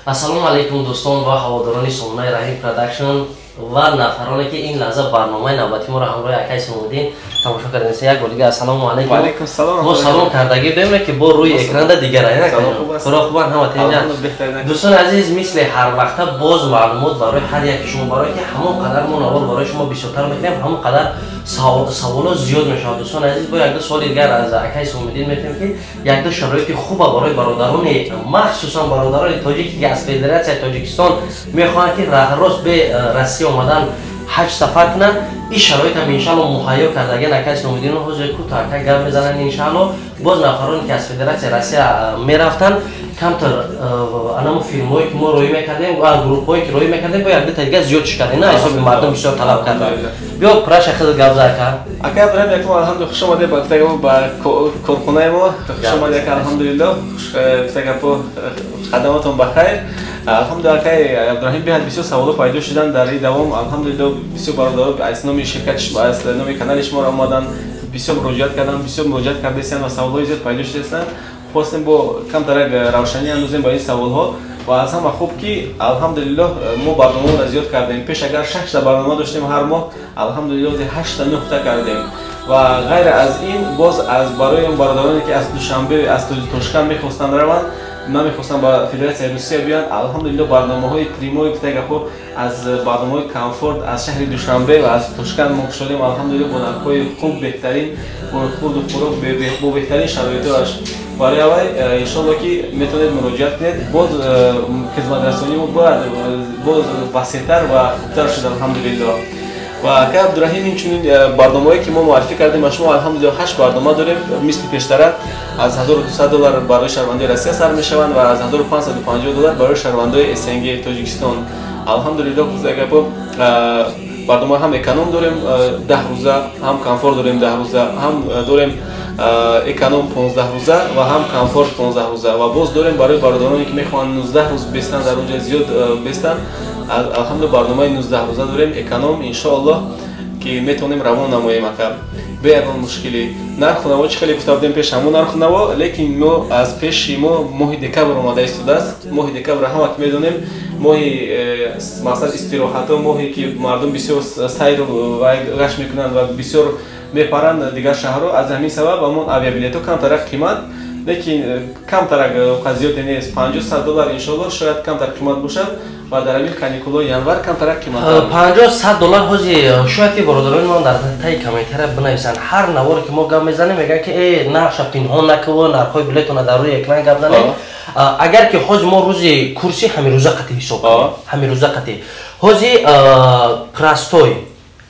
Ассалому алайкум, дӯстон ва ҳаводорони сомонаи Раҳим Продакшн ва нафароне, ки ин лаҳза барномаи навбати моро ҳамроҳи акай Исомиддин тамошо кардем. Як бор дига ассалому алайкум. Алайкум салом. Мо салом кардагӣ будем, ки бо рӯи экранда дигар хӯро хубан ҳама тинҷан. Дӯстони азиз, мисли ҳар вақта боз маълумот барои ҳар яки шумо, барое ки ҳамон қадар мо навор барои шумо бисёртар мекунем, ҳамон қадар саволо зиёд мешавад. Дӯстони азиз, бо якду суоли дигар аз акай Исомиддин метавем, ки якду шароити хуба барои бародарони, махсусан бародарони тоҷик, ки аз Федератсияи Тоҷикистон мехоҳанд, ки роҳрост бе Россия омадан ҳаҷ сафар кунанд. Ин шароитам иншаалло муҳайё кардаген акай Исомиддин. Ҳозир кӯтоҳ ака гап мезананд иншаалло. Боз нафароне, ки аз Федератсияи Россия мерафтанд, камтар анамо филмҳое, ки мо роҳӣ мекардем, группҳое, ки роҳӣ мекардем, бо якдута дига зиёд шикардем, на ҳисоби мардум бисёр талаб карданд. Биё, праша хеле гап за, ака. Ака Абдураҳим, якум, алҳамдулилло, хуш омадед ба корхонаи мо, хуш омадед, ака, алҳамдулилло, гапо хадаматон ба хайр. Алҳамдулилло, акай Абдураҳим, беҳад бисёр саволо пайдо шуданд дар ин давом. Алҳамдулилло, бисёр бародаро аз номи ширкати шумо, аз номи канали шуморо омаданд, бисёр муроҷиат карданд, бисёр муроҷиат кардастанд ва саволҳои зиёд пайдо шудастанд. Хостем бо камтарак равшанӣ андозем ба ин саволҳо. Ва аз ҳама хуб, ки алҳамдулиллоҳ, мо барномаро зиёд кардем. Пеш агар шашта барнома доштем ҳар моҳ, алҳамдулиллоҳ, ҳашта, нӯҳта кардем. Ва ғайр аз ин, боз аз барои он бародароне, ки аз Душанбе, аз Тошканд мехостанд раванд, намехостанд ба Федератсияи Русия биёянд, алҳамдулилло, барномаҳои прямой, гапҳо, аз барномаҳои комфорт аз шаҳри Душанбе ва аз Тошканд мо кушодем, алҳамдулилло, бо нархҳои хуб, беҳтарин, бо хурду хӯрок, бо беҳтарин шароитоаш. Барои аввай, иншолло, ки метавонед муроҷиат кунед. Боз хизматрасонии мо бояд боз васеътар ва хубтар шуд, алҳамдулилло. Ва, ака Абдураҳим, инчунин барномаҳое, ки мо муаррифӣ кардем ба шумо, алҳамдулилло, ҳашт барнома дорем. Мисли пештара аз 1200 доллар барои шаҳрвандои Россия сар мешаванд ва аз 1550 доллар барои шаҳрвандои СНГ, Тоҷикистон. Алҳамдулилло, гапо, барнома ҳам эконом дорем 10 рӯза, ҳам комфорт дорем 10 рӯза, ҳам дорем эконом 15 рӯза ва ҳам комфорт 15 рӯза. Ва боз дорем барои бародароне, ки мехоҳанд 19 рӯз бестанд, дар онҷа зиёд бестанд, алҳамдулилло, барномаи 19 рӯза дорем эконом. Иншоаллоҳ, ки метавонем равон намоем, ака, бе ягон мушкилӣ. Нарху наво чӣ хеле гуфта будем пеш, ҳамон нарху наво, лекин мо аз пеши мо моҳи декабр омада истодааст. Моҳи декабр ҳама ки медонем, моҳи мақсад истироҳатҳо, моҳе, ки мардум бисёр сайру гашт мекунанд ва бисёр мепаранд дигар шаҳрҳо. Аз ҳамин сабаб ҳамон авиабилетҳо камтарак қимат, лекин камтарак, зиёде нест, 50, 100 доллар иншоалло шояд камтар қимат бошад ва дар ҳамин каникулҳои январ камтарак қимат. 50, 100 доллар. Ҳози шояд ки бародарони ман дар таи комментария бинависанд. Ҳар наворе ки мо гап мезанем, мегӯянд, ки э, нархша пинҳон накува, нархҳои билетона дар рӯи экран гап занем. Агар ки ҳози мо рӯзи курси ҳамирӯза қатӣ ҳисоб кунем, ҳамирӯза қатӣ, ҳози простой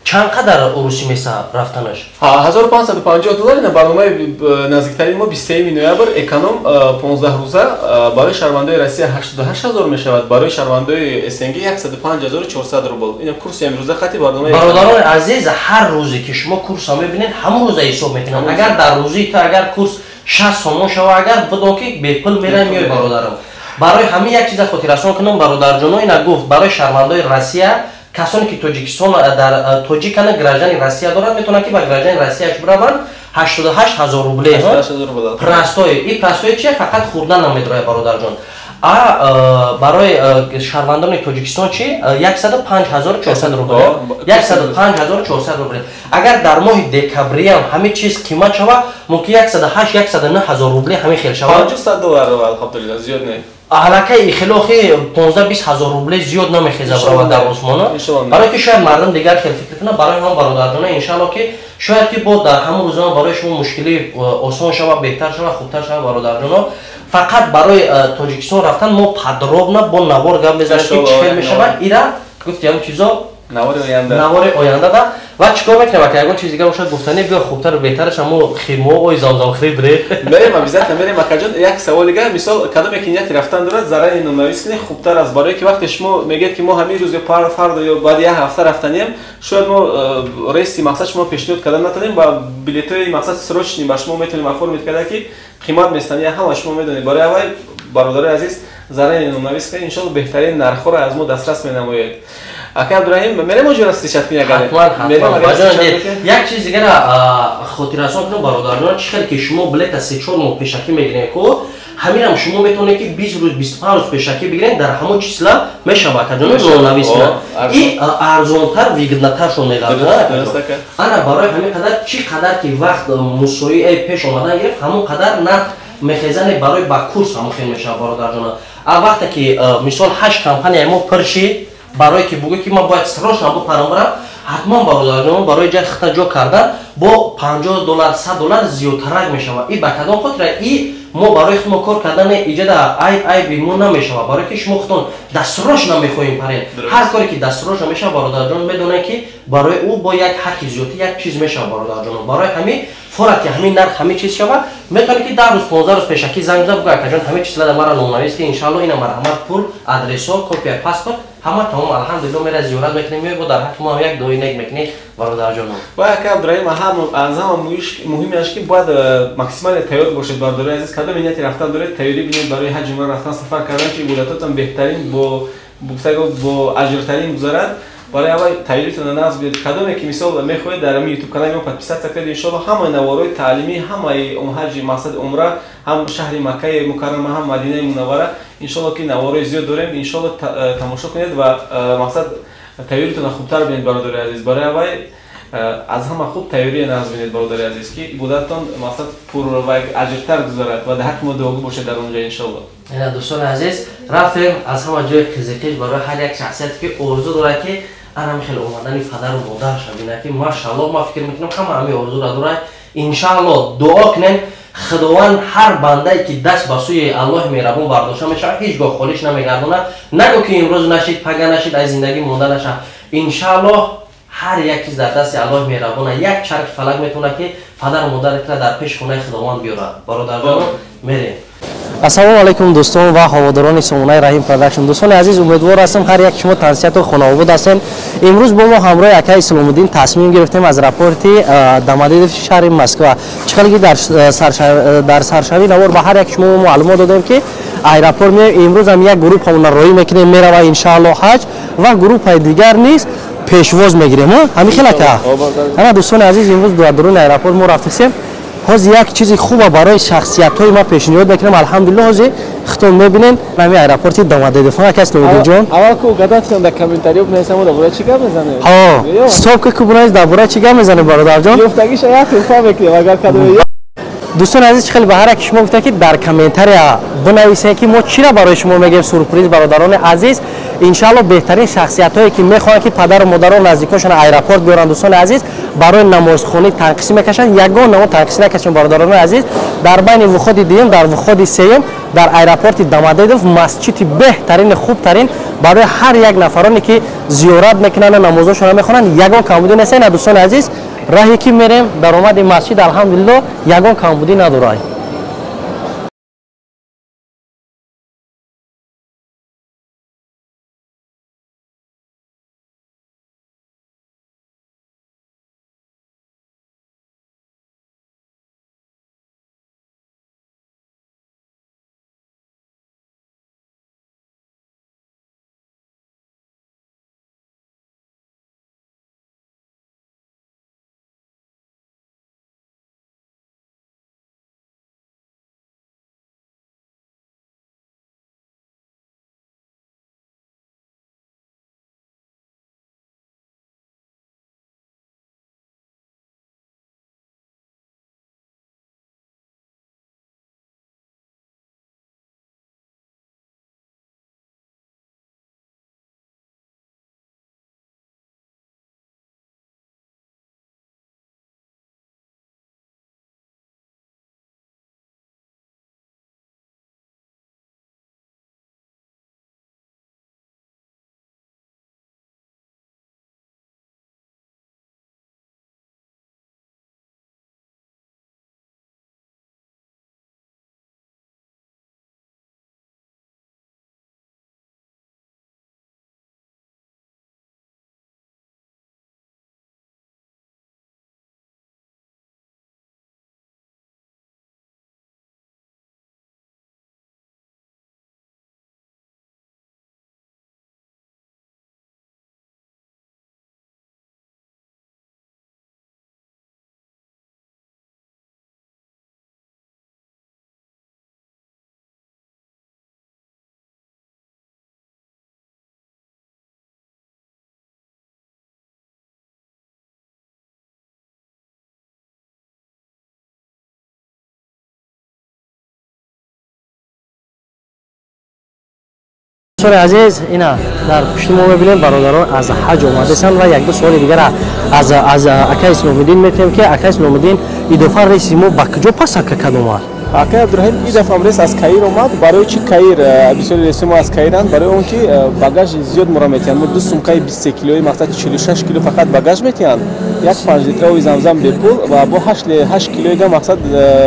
чанд қадар урусӣ меса рафтанаш? 1550 доллар. Ина барномаи наздиктарин мо 23 ноябр, эконом 15 рӯза, барои шаҳрвандои Россия 88 ҳазор мешавад, барои шаҳрвандои СНГ 105 400 рубл. Ина курси амрӯза хати барномаи. Бародарони азиз, ҳар рӯзе ки шумо курсро мебинед, ҳамон рӯза ҳисоб мекунам. Агар дар рӯзи ту агар курс 60 сомон шава, агар бидон, ки бепул мерай, меои, бародарам. Барои ҳамин як чиза хотиррасон кунам, бародарҷоно. Ина гуфт, барои шаҳрвандои Россия, касоне ки Тоҷикистон дар тоҷикана, граждани Россия дорад, метавонанд, ки ба граждани Россияш бираванд, 88 ҳазор рубле простой. И простой чия? Фақат хӯрдан намедрояд, бародарҷон. А барои шаҳрвандони Тоҷикистон чи? 105 400 рубле, 105 400 рубле. Агар дар моҳи декабриам ҳамин чиз қимат шава, мумкин 108, 109 ҳазор рубле ҳамин хел шава. 100 доллар, алҳамдулилла, зиёд не. Аллакай хелохи 15-20 ҳазор рубле зиёд намехеза баровад дар осмона, барое ки шояд мардум дигар хел фикр кунад. Барои ҳам, бародарҷона, иншаалло, ки шояд ки бо дар ҳамон рӯзона барои шумо мушкилӣ осон шава, беҳтар шава, хубтар шава. Бародарҷоно, фақат барои Тоҷикистон рафтан мо подробно бо навор гап мезанем, ки чӣ хел мешавад. Ира гуфти ҳамин чизо навори оянда. Навори оянда. Да ва чикор мекунем, ака? Ягон чиз дига бошад гуфтанӣ, биё, хубтару беҳтараш ҳамо хирмо ой замзам хӯрӣ бире. Мерем, обязательно мерем, акаҷон. Як савол дига: мисол, кадоме ки нияти рафтан дорад, заранее номнавис кунед, хубтар аст, барое ки вақте шумо мегӯед, ки мо ҳамин рӯз ё фардо ё баъди як ҳафта рафтанем, шояд мо рейси мақсад шумо пешниҳод карда натавонем ва билетҳои мақсад срочный ба шумо метавонем оформить карда, ки қимат местанд, я ҳама шумо медонед. Барои аввал, бародарои азиз, заранее номнавис кунед, иншоалло, беҳтарин нархҳоро аз мо дастрас менамоед. Ака Абдураҳим, мерем оҷо встречать кунем? Ҳатман, ҳатман. Як чиз дигара хотиррасон кунам, бародарҷон. Чӣ хеле ки шумо билета 3-4 моҳ пешакӣ мегирем ку, Ҳаминам шумо метавонед ки 20 рӯз, 25 рӯз пешакӣ бигиред, дар ҳамон числа мешава акаҷон нонавис кунад. И арзонтар, выгоднотаршон мегардад. Ана барои ҳамин қадар чӣ қадар ки вақт мусоид пеш омадан гирифт, ҳамон қадар нарх мехезане барои ба курс ҳамон хел мешава бародарҷона. А вақте ки мисол 8 компанияи мо пур шид, барое ки бугӯ ки ман бояд срочно бупарам барам, ҳатман бародарҷон барои ҷай хита ҷо кардан бо $50, $100 зиёдтарак мешавад. И ба кадом хотира? И мо барои худмо кор кардан иҷада айб айби мо намешавад, барое ки шумо худтон дастсрочно мехоҳем парен. Ҳар коре ки дастсрочно мешавад бародарҷон медонед ки барои ӯ бо як ҳаққи зиёдӣ як чиз мешавад бародарҷон. Барои ҳамин форат ки ҳамин нарх ҳамин чиз шавад, метавонед ки 10 рӯз, 15 рӯз пешакӣ занг зад, бугӯ акаҷон ҳамин чизлада мара номнавис ки иншаалло ина марҳамат, пул, адресҳо, копияи паспорт ҳама тамом, алҳамдулилло мера зиёрат мекунем, меои бо дар ҳаққи мо ҳам як дуои нек мекунӣ бародарҷонам. Ва ака Абдураҳим, аз ҳама муҳимаш ки бояд максимально тайёр бошед бародарони азиз. Кадом нияти рафтан доред, тайёрӣ бинед барои ҳаҷи умра рафтан, сафар кардан, ки ибодатотон беҳтарин бо бо аҷртарин гузарад. Барои аввал тайёритонро нағз бинед. Кадоме ки мисол мехоҳед дар ҳамин ютуб канали мо подписаться кунед, иншоалло ҳамаи наворҳои таълимӣ, ҳамаи ҳаҷи мақсади умра, ҳам шаҳри Маккаи Мукаррама, ҳам Мадинаи Мунаввара, иншоалло ки наворҳои зиёд дорем, иншоалло тамошо кунед ва мақсад тайёритонро хубтар бинед бародари азиз. Барои аввал аз ҳама хуб тайёрие нағз бинед бародари азиз, ки ибодатон мақсад пур ва аҷртар гузарад ва дар ҳаққи мо дуогӯ бошед дар онҷо иншоалло. Ина дӯстони азиз, рафтем аз ҳама ҷои қизиқиш барои ҳар як шахсияте ки орзу дорад ки анам хеле омадани падару модарша бинад ки машаалло, ман фикр мекунам ҳама ҳамин орзуро дорад. Иншаалло дуо кунем Худованд ҳар бандае ки даст ба сӯи Аллоҳи меҳрабон бардошта мешавад, ҳеҷ гоҳ холиш намегардонад. Нагӯ ки имрӯз нашид, пага нашид, аз зиндагӣ монда нашавад. Иншааллоҳ ҳар як чиз дар дасти Аллоҳи меҳрабон, як чархи фалак метавонад ки падару модаратро дар пеши хонаи Худованд биёрад. Бародарҷон, мерем. Ассалому алайкум дӯстон ва ҳаводорони сомонаи Раҳим Продакшн. Дӯстони азиз, умедвор ҳастам ҳар як шумо тансиҳату хонаобод ҳастем. Имрӯз бо мо ҳамроҳи акаи Исломуддин тасмим гирифтем аз рапорти Домодедови шаҳри Москва. Чӣ хеле ки дар саршавии навор ба ҳар як шумо маълумот додем ки аэропорт меоем. Имрӯз ҳам як группаона роҳӣ мекунем, мерава иншаалло ҳаҷ ва группаи дигар низ пешвоз мегирем. Ҳамин хел ака? Ана дӯстони азиз, имрӯз дар дуруни аэропорт мо рафтесем. Ҳозир як чизи хуба барои шахсиятҳои ма пешниҳод мекунам. Алҳамдулилло ҳозир худтон мебинен ҳамин аэропорти Домодедово. Ака Исломуддинҷон, аввал ку гадатон дар комментариё бинависам дар бораи чӣ гап мезанед? Ҳо, стоп ки бинавис дар бораи чӣ гап мезанед бародарҷон? Ёфтагиша як туҳфа мекунем агар кадом. Дӯстони азиз, хеле ба ҳар як шумо гуфта ки дар комментария бинависед ки мо чиро барои шумо мегӯем сюрприз. Бародарони азиз, иншаалло беҳтарин шахсиятҳое ки мехоҳанд ки падару модаро наздикошон аэропорт биёранд, дӯстони азиз, барои намозхонӣ танқисӣ мекашанд. Ягон намо танқисӣ накашанд бародарони азиз. Дар байни вуходи дуюм, дар вуходи сеюм дар аэропорти Домодедово масҷиди беҳтарини хубтарин барои ҳар як нафароне ки зиёрат мекунанд ва намозошонро мехонанд, ягон камбудӣ нест. Ина дӯстони азиз, раҳе ки мерем даромади масҷид, алҳамдулилло ягон камбудӣ надорад. Дӯстони азиз, ина дар пушти мо мебинем бародарон аз ҳаҷ омадасанд ва як-ду суоли дигар аз акай Исломиддин метиҳем, ки акай Исломиддин идофа рейси мо ба куҷо пасака кад омад? Акай Абдураҳим, ин дафъа рейс аз Каир омад. Барои чи Каир? Бисёри рейси мо аз Каиранд, барои он ки багаж зиёд моро метиҳанд. Мо ду сумкаи 23 килои, мақсад 46 кило фақат багаж метиҳанд, як 5 литра оби замзам бепул ва бо 8 килоига мақсад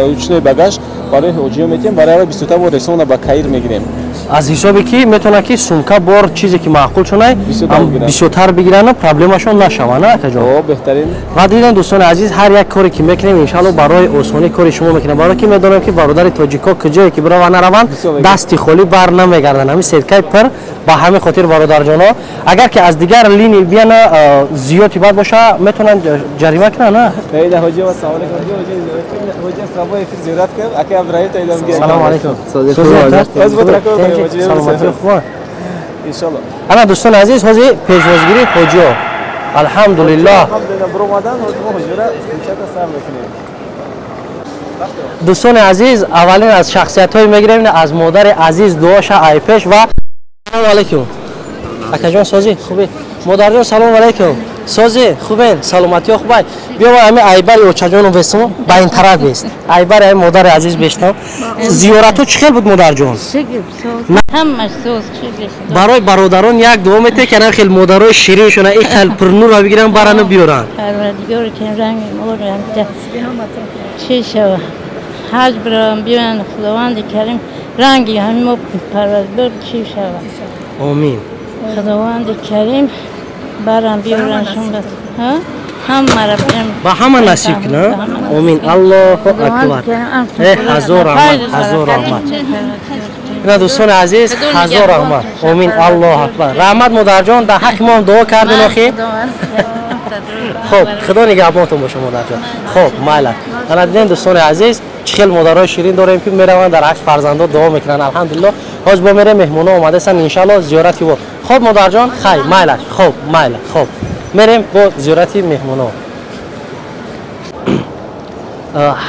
ручной багаж барои ҳоҷиё метиҳем. Барои аввал бисёртар мо рейсомона ба Каир мегирем. Аз ҳисобе ки метавонад ки сумка бор чизе ки маъқул шунай бисёртар бигиранд, проблемашон нашаванд, акаҷон. Беҳтарин. Ва дидем дӯстони азиз, ҳар як коре ки мекунем иншаалло барои осонии кори шумо мекунем, барое ки медонем ки бародари тоҷикҳо куҷое ки бирава нараванд, дасти холӣ бар намегарданд, ҳамин сеткаи пир. Ба ҳамин хотир бародарҷоно, агар ки аз дигар линии бияна зиёди бад боша, метавонанд ҷарима кунанд, на? Салому алайкум. Ана дӯстони азиз, ҳозир пешвозгирии ҳоҷиё. Алҳамдулиллоҳ. Дӯстони азиз, аввалин аз шахсиятҳое мегирем, аз модари азиз дуоша айпеш ва салому алайкум. Акаҷон, созӣ хубе? Модарҷон, салому алайкум. Созӣ хубен? Саломатиё хубай? Биё ҳами айбари очаҷону бесмо, ба ин тараф бест. Айбари ҳами модари азиз бештам. Зиёратҳо чӣ хел буд, модарҷон? Барои бародарон як дуо метаҳед, ки ана хел модарои шириншона ин хел пурнурро бигиранд, барану биёранд. Парвардигор ки ранги моро чӣ шава, ҳаҷ бираванд, биёянд, Худованди Карим ранги ҳамин мо Парвардигор чӣ шава. Омин. Худованди Карим барам биёранд шумо ҳамаро ба ҳама насиб кунад. Омин. Аллоҳу акбар. Ҳазор раҳмат, ҳазор раҳмат. Ина дӯстони азиз, ҳазор раҳмат. Омин. Аллоҳу акбар. Раҳмат модарҷон, дар ҳаққи мо ҳам дуо кардин охи. Хуб, худо нигаҳбонтон боша модарҷон. Хуб, майла. Ана дидем дӯстони азиз, чӣ хел модарои ширин дорем, ки мераванд дар ҳаққи фарзандо дуо мекунанд. Алҳамдулиллоҳ. Ҳоз бо мерем, меҳмоно омадасанд, иншааллоҳ зиёрати во. Хуб модарҷон, хай, майла. Хуб, майла. Хуб. Мерем бо зиёрати меҳмоно.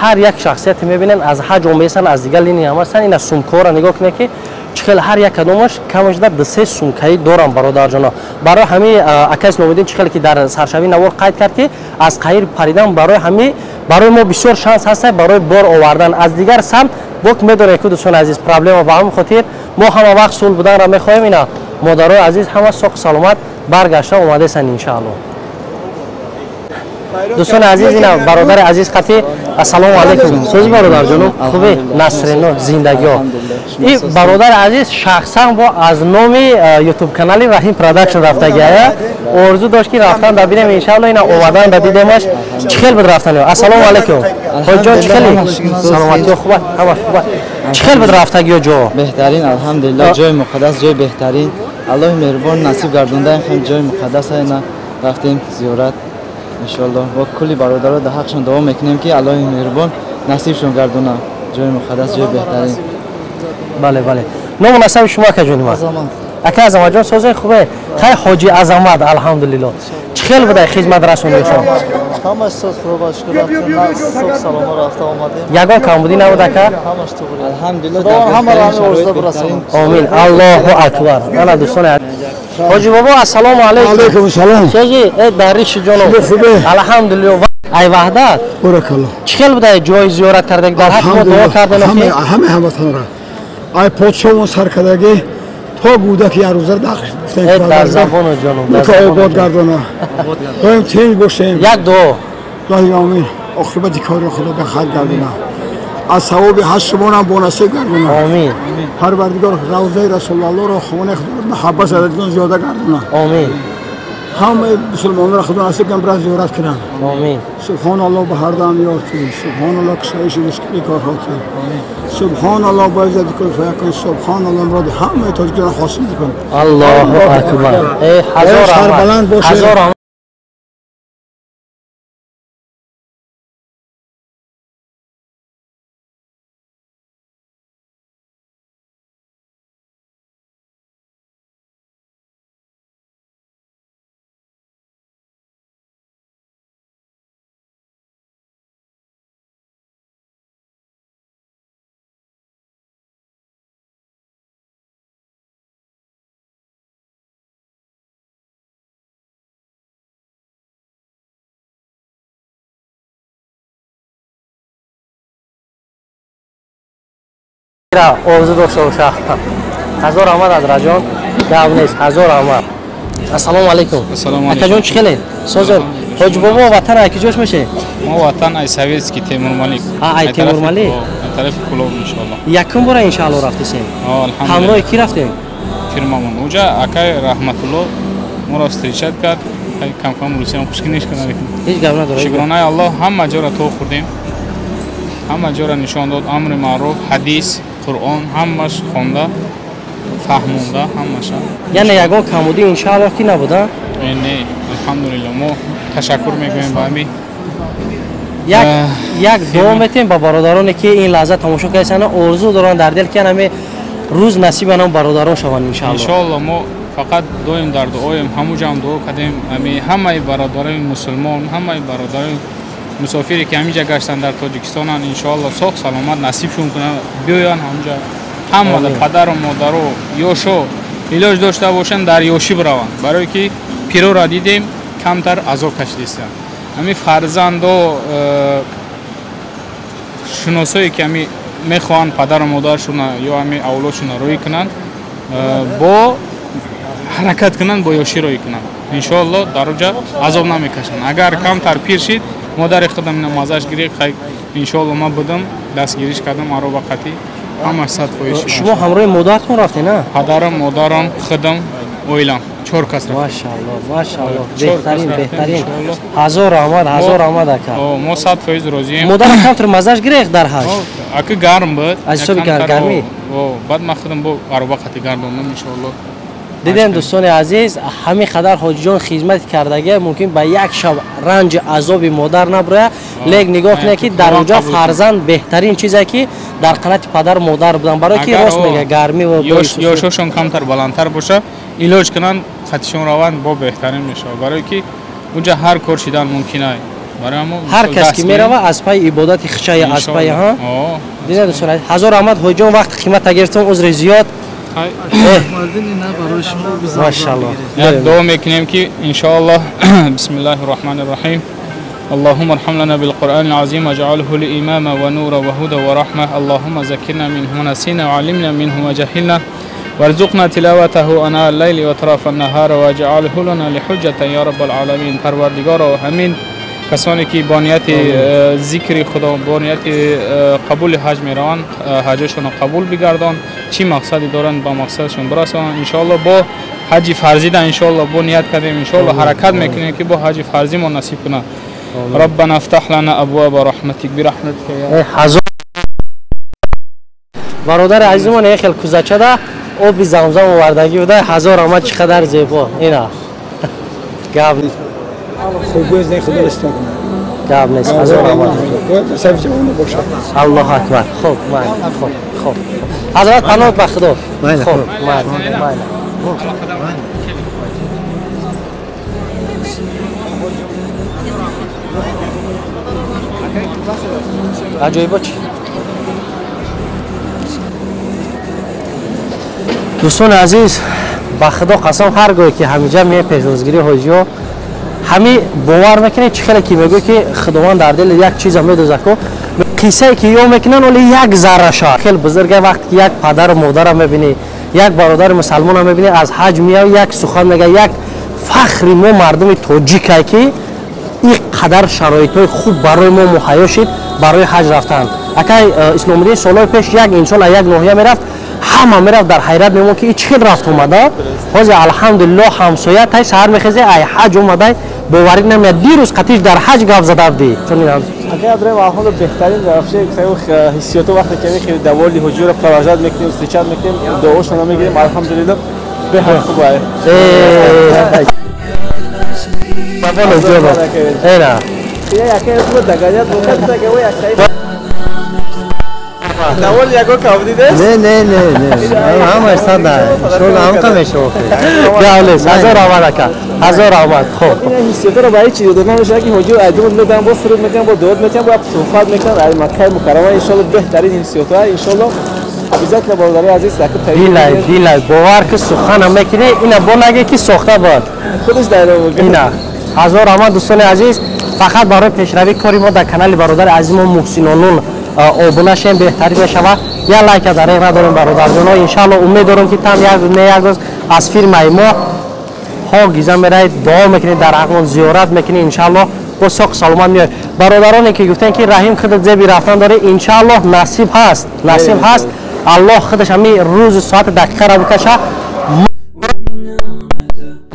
Ҳар як шахсияте мебинанд аз ҳаҷ омесанд, аз дигар линии ҳам ҳастанд. Ина сумкаҳоро нигоҳ кунед, ки чӣ хел ҳар як кадомаш камаш да ду-се сумкаӣ дорам бародарҷоно. Барои ҳамин акай Исломиддин чӣ хеле ки дар саршавии навор қайд кард, ки аз Каир паридан барои ҳамин барои мо бисёр шанс ҳаст барои бор овардан. Аз дигар самт бок медонем ки дӯстони азиз проблема, ба ҳамин хотир мо ҳама вақт сулҳ буданро мехоҳем. Ина модарои азиз ҳама соқ саломат баргашта омадесанд иншааллоҳ. Дӯстони азиз, ина бародари азиз қатӣ. Ассалому алайкум. Сӯзи бародарҷону, хубе? Насрино, зиндагиҳо. Ин бародари азиз шахсан бо аз номи ютуб канали Раҳим Продакшн рафтагиая, орзу дошт ки рафтан да бинем иншаалло. Ина омадан да дидемаш. Чӣ хел буд рафтан? Ассалому алайкум. Ҳоҷиҷон, чӣ хели? Саломатиё хуба? Ҳама хуба? Чӣ хел буд рафтагиё ҷо? Беҳтарин, алҳамдулиллоҳ, ҷои муқаддас, ҷои беҳтарин. Аллоҳи меҳрубон насиб гардонда ин ҷои муқаддас. Ина рафтем зиёрат. Иншоаллоҳ бо кулли бародаро дар ҳақшон дуо мекунем, ки Аллоҳи меҳрубон насибшон гардона. Ҷои муқаддас, ҷои беҳтарин. Бале, бале. Ному насаби шумо акаҷони ман? Ака Азаматҷон, созен хубе? Хай ҳоҷи Азамат, алҳамдулиллоҳ. Чӣ хел буда хизматрасониашон? Ҳамаш соз, худо шукр, соз салома рафта омадем. Ягон камбудӣ набуд ака? Ҳамаш туғри. Алҳамдулиллоҳ, ҳамаро ҳамин орзуда бирасонад. Омин. Аллоҳу акбар. Ана дӯстони ҳоҷи бобо, ассалому алайкум. Алайкум салом. Созӣ, э дариши ҷоно. Хубе? Алҳамдулиллоҳ. Ай ваҳдат. Баракаллоҳ. Чӣ хел буда ҷои зиёрат карда, дар ҳаққи мо дуо кардан охи? Ҳама ҳамватанро. Ай подшоҳмон сар кардагӣ то гӯдаки як рӯза дар забону ҷоном обод гардона. Доим тинҷ бошем. Як дуо. Илоҳи омин. Оқибати кори худо ба хайр гардона. Аз савоби ҳаҷ шуморо бо насиб гардона. Омин. Парвардигор равзаи Расулуллоҳро хонаи худо муҳаббат задагон зиёда гардона. Омин. Ҳамаи мусулмононро худо насиб кунад, бирав зиёрат кунанд. Омин. Субҳоналлоҳ ба ҳар дам ёд кун. Субҳоналлоҳ кушоиши мушкили корҳо кун. Субҳоналлоҳ ба иззати кун фаякун. Субҳоналлоҳ муроди ҳамаи тоҷиконро ҳосил кун. Аллоҳу акбар. Ҳазор сарбаланд бошед. Орзу дошта боша. Ҳазор раҳмат, Азраҷон, гап нест, ҳазор раҳмат. Ассалому алайкум. Акаҷон, чӣ хелед? Созед? Ҳоҷи бобо, ватан ай киҷош меше? Мо ватан ай Советский, Темурмалик. Ай Темурмалик? Ай тарафи Кулоб, иншоалло. Якум бора иншоалло рафтесем? Алҳамдулиллоҳ. Ҳамроҳи ки рафтем? Фирмамон. Уҷа акай Раҳматулло моро встречать кард. Кам-кам русиям хушкиниш кунад. Ҳеҷ гап надорад. Шукронаи Аллоҳ, ҳама ҷора то хӯрдем. Ҳама ҷора нишон дод, амри маъруф, ҳадис, Қуръон, ҳамаш хонда, фаҳмонда, ҳамаша. Яъне ягон камбудӣ иншааллоҳ ки набуда? Не, алҳамдулиллоҳ, мо ташаккур мекунем ба ҳамин. Як дуо метем ба бародароне ки ин лаҳза тамошо карданд, орзу доранд дар дил ки ҳамин рӯз насиби анон бародарон шаванд иншааллоҳ. Иншааллоҳ, мо фақат доим дар дуоем, ҳамуҷа ҳам дуо кардем, ҳамин ҳамаи бародарони мусулмон, ҳамаи бародарони мусофире ки ҳаминҷа гаштанд дар Тоҷикистонанд, иншоаллоҳ соғ саломат насибшон кунанд, биёянд ҳамҷа. Ҳамада падару модаро ёшо илоҷ дошта бошанд, дар ёшӣ бираванд, барое ки пирора дидем, камтар азоб кашидистанд. Ҳамин фарзандо шиносое ки ҳамин мехоҳанд падару модаршона ё ҳамин авлодшона рӯй кунанд, бо ҳаракат кунанд, бо ёшӣ рӯй кунанд, иншоаллоҳ дар оҷа азоб намекашанд. Агар камтар пир шид, модари худам ина мазаш гирифт, хай иншоаллоҳ ман будам, дастгириш кардам, ароба қатӣ ҳамаш 100%. Шумо ҳамроҳи модаратон рафтед, на? Падарам, модарам, худам, оилам, 4 кас рафтем. Машааллоҳ, машааллоҳ, беҳтарин, беҳтарин. Ҳазор раҳмат, ҳазор раҳмат ака. Мо 100% розием. Модарам камтар мазаш гирифт дар ҳаҷ? Ака гарм буд. Аз ҳисоби гармӣ? Баъд ман худам бо ароба қатӣ гардондам иншоаллоҳ. Дидем дӯстони азиз, ҳамин қадар ҳоҷиҷон хизмати кардагия мумкин ба як шаб ранҷи азоби модар наброяд, лек нигоҳ кунед ки дар оҷа фарзанд беҳтарин чизе ки дар қанати падару модар будан, барое ки рост мега гармӣ ва ёшошон камтар баландтар боша, илоҷ кунанд қатишон раванд, бо беҳтарин мешавад, барое ки уҷа ҳар кор шидан мумкин ай. Ҳар кас ки мерава аз пайи ибодати хичая, аз пайи ҳа. Дидем дӯстони азиз, ҳазор раҳмат ҳоҷиҷон, вақти қимата гирифтем, узри зиёд. Машааллоҳ. Як дуо мекунем ки иншоаллоҳ, бисмиллаҳи роҳмани роҳим, اللهم ارحم لنا بالقرآن العظيم واجعله لإماما ونورا وهدى ورحمة، اللهم ذكرنا منه ما نسينا وعلمنا منه ما جهلنا وارزقنا تلاوته آناء الليل وأطراف النهار واجعله لنا لحجة يا رب العالمين. پروردگارا، همین کسانی که با نیت ذکر خدا، با نیت قبول حج میروند، حجشون رو قبول بگردان، چی مقصدی دارن با مقصدشون برسانند انشاءالله. با حج فرضی ده انشاءالله با نیت کردیم، انشاءالله حرکت میکنیم که با حج فرضی ما نصیب کنه. ربنا افتح لنا ابواب رحمتك برحمتك یا هزار برادر عزیزمان، یک خیل کوزچه ده آب زمزم آوردگی بوده، هزار آمد چقدر زیبا. اینا گپ خوب نیست، خدا استاد گپ نیست، هزار آمد. سب جوان باشه. الله اکبر. خب من خب خب حضرت پناه به خدا. خب من من عجایبا چی؟ دوستان عزیز، به خدا قسم هر گاهی که همینجا میه پیشوازگیری حاجی‌ها، همین باور میکنه چه خیلی که میگه که خداوند در دل یک چیز میدوزه که قصه که یا میکنن ولی یک ذره شد خیلی بزرگه. وقتی یک پدر و مادر میبینی، یک برادر مسلمان میبینی از حج میاد، یک سخن میگه، یک فخر ما مردم تاجیکه که این قدر شرایط خوب برای ما مهیا شد برای حج رفتن. اکای اسلام‌الدین سالهای پیش یک انسان از یک ناحیه میرفت، همه میرفت در حیرت میمون که این چه رفت اومده. حاضر الحمدلله همسایه تای سهر میخیزه ای حج اومده، باوری نمیاد دیروز قطیش در حج گپ زده بودی. چون اینا اگر ابراهیم الحمدلله بهترین رفته حسیات وقتی که خیلی دوالی حضور پروژه میکنیم، استچاد میکنیم، دعاشون میگیریم، الحمدلله به هر خوبه. اینا نه نه نه نه همش ساده شغل هم کم شوخی گاولس. هزار آمد اکا، هزار آمد. خب این حسیت رو برای چی دادن میشه که حضور ادم میدن، با سرود میدن، با دعا میدن، با صحبت میکنن. از مکه مکرمه ان شاء الله بهترین حسیت ها ان شاء الله عزت برادرای عزیز دیلای دیلای باور که سخن میکنه اینا با نگه که ساخته بود خودش در اینا. هزار آمد دوستان عزیز، فقط برای پیشروی کاری ما در کانال برادر عزیز ما محسنانون آبونه شیم بهتری میشود. Я лайк дареғ надорем, бародарҷоно. Иншалло, умед дорем, ки там як не як рӯз аз фирмаи мо ҳогиза меравед, дуо мекунед, дар ҳақмон зиёрат мекунед, иншалло бо соқ саломат меоед. Бародароне ки гуфтем, ки Раҳим, худат зеби рафтан дорӣ, иншалло, насиб ҳаст, насиб ҳаст. Аллоҳ худаш ҳамин рӯзу соати дақиқаро бикаша.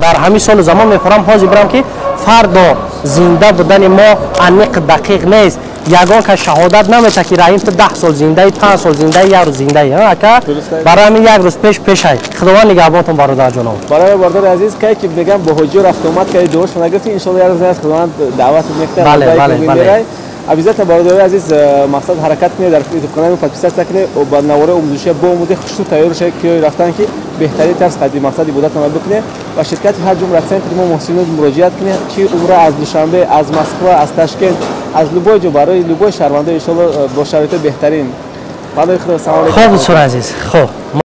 Дар ҳамин солу замон мехӯрам, ҳозир бирам, ки фардо зинда будани мо аниқ дақиқ нест. Ягон кас шаҳодат намета, ки Раҳим, ту 10 сол зиндаи, 5 сол зиндаи, як рӯз зиндаи, ака. Барои ҳамин як рӯз пеш пешай. Худованд нигаҳбонтон, бародарҷоном. Барои бародари азиз, кай ки мегам бо ҳоҷиё рафту омад кардӣ, дуошон нагирифтӣ, иншоалло, як рӯз аз Худованд даъват мекунад. Бале. Обязательно, бародари азиз, мақсад ҳаракат кунед, дар ютуб-канали подписаться кунед, ба навораи омӯзишия бо омӯзи хушу тайёр шавед, ки рафтан ки беҳтарин тарз қади мақсад ибодатона бикунед. Ба ширкати ҳаҷ умра центри мо Муҳсинот муроҷиат кунед, чи умра аз Душанбе, аз Москва, аз Ташкент, аз любой ҷо, барои любой шаҳрвандо, иншоалло, бо шароити беҳтарин. Худо. Хоб, дӯстони азиз, хоб.